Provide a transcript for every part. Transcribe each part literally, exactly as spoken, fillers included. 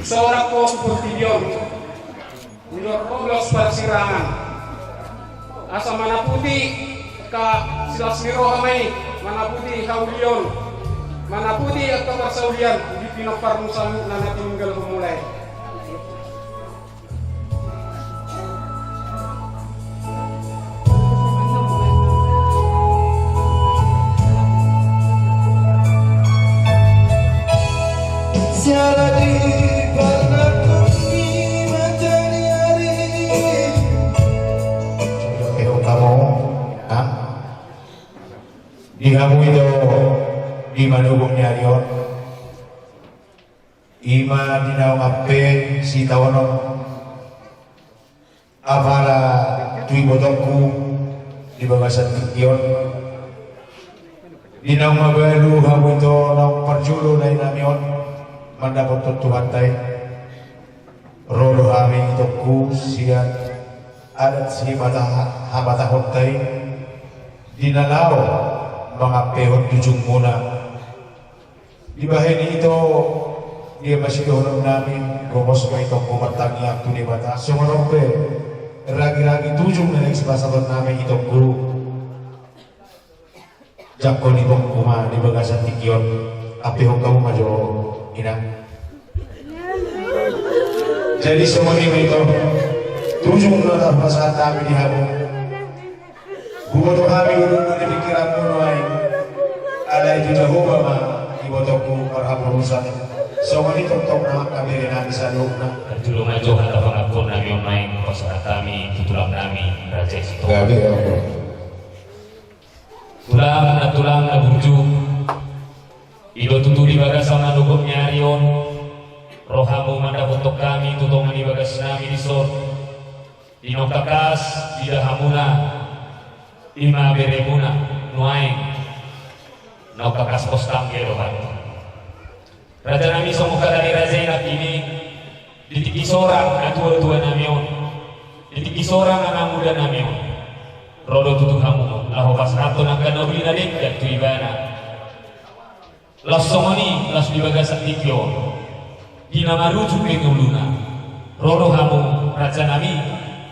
Sorak ho tu portibi on, ulos parsirangan, asa manaputi angka silas ni roha ma i, manaputi haulion, manaputi angka parsaulian di pinompar muna na tininggalhon muna i. Siala di parnatun ni manjadi ari. Ehon hamu, ha? Di hamu ito, di manogot ni ari on. I ma di naung ampe sitaonon. Apala tu ibotongku di bagasan tingki on. Di naung mabalu hamu ito naung parjolo dainami on mandapothon Tuhanta i. Ro do hami itongku sian adat sipata habatahonta i. Di na laho mangampehon tujungmuna. Dibahen i ito, dia ma sidohononnami, gomos ma itongku martangiang tu Debata. Songon on pe, ragiragi tujung na naeng sipasahatonnami itongku. Jangkon itongku ma di bagasan tingki on, ampehon hamu ma jo, Inang. Jadi songon i ma ito, tujung na tarpasahat hami di hamu. Huboto hami do di pingkiranmu nuaeng. Alai tu Jahowa ma ibotongku marhaporusan. Songon i tongtong na mangkaberenami saluhutna. Parjolo ma jo hata pangakuonnami on nuaeng pasahat hami tu tulangnami Raja i Sitohang. Gabe, ya Allah. Tulang na, tulang na burju. I do tutu di bagasan manogot ni ari on ro hamu mandapothon hami tu tonga ni bagasnami dison. Di naung tangkas diida hamuna, i ma beremuna nuaeng, naung tangkas pos tangge do hami. Rajanami, songon hata ni raja i nangkin i, di tingki sorang natuatuanami on, di tingki sorang anak mudanami on, ro do tutu hamu laho pasahathon angka na uli na denggan tu ibana. Laos songon i, laos di bagasan tingki on, di na marujung pe ngoluna, ro do hamu rajanami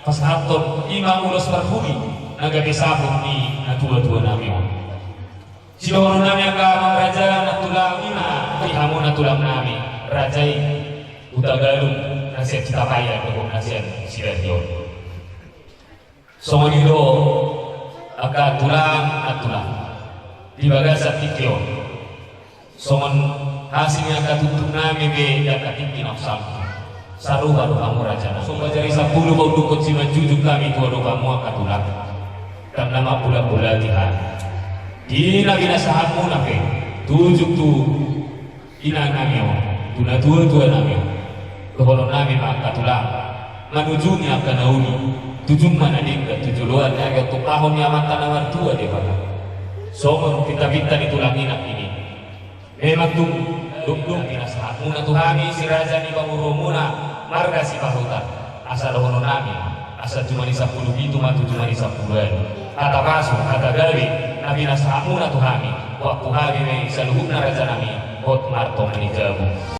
pasahathon i ma ulos parpudi na gabe saput ni natuatuanami on. Sidohononnami angka amang raja nantulang i ma di hamu nantulangnami, raja i Hutagalung na sian Sitapayan dohot na sian Sidahion. Songon i do angka tulang nantulang di bagasan tingki on. Songon hasil ni angka tuntungnami be di angka tingki na sampulu, sarupa do hamu rajanami. Songon jari sampulu paundukkon simanjujung hami tu adopanmu angka tulang. Dang na mambulatbulati hami di na binasaanmuna pe, tujung tu inanami on, tu natuatuanami on. Dohononnami ma angka tulang, manujungi angka na uli, tujung ma na denggan tu joloan ni agia tumpahon ni Amanta na martua Debata. Songon pintapinta ni tulang i nangkin i. Memang tung, dung dung pinasahatmuna tu hami si raja ni pamoruonmuna marga Sipahutar. Asa dohononnami, asa jumadi sampulu pitu ma tu jumadi sampulu ualu. Hata pasu, hata gabe na pinasahatmuna tu hami, waktu hami ma i saluhutna rajanami, hot martong ni jabu.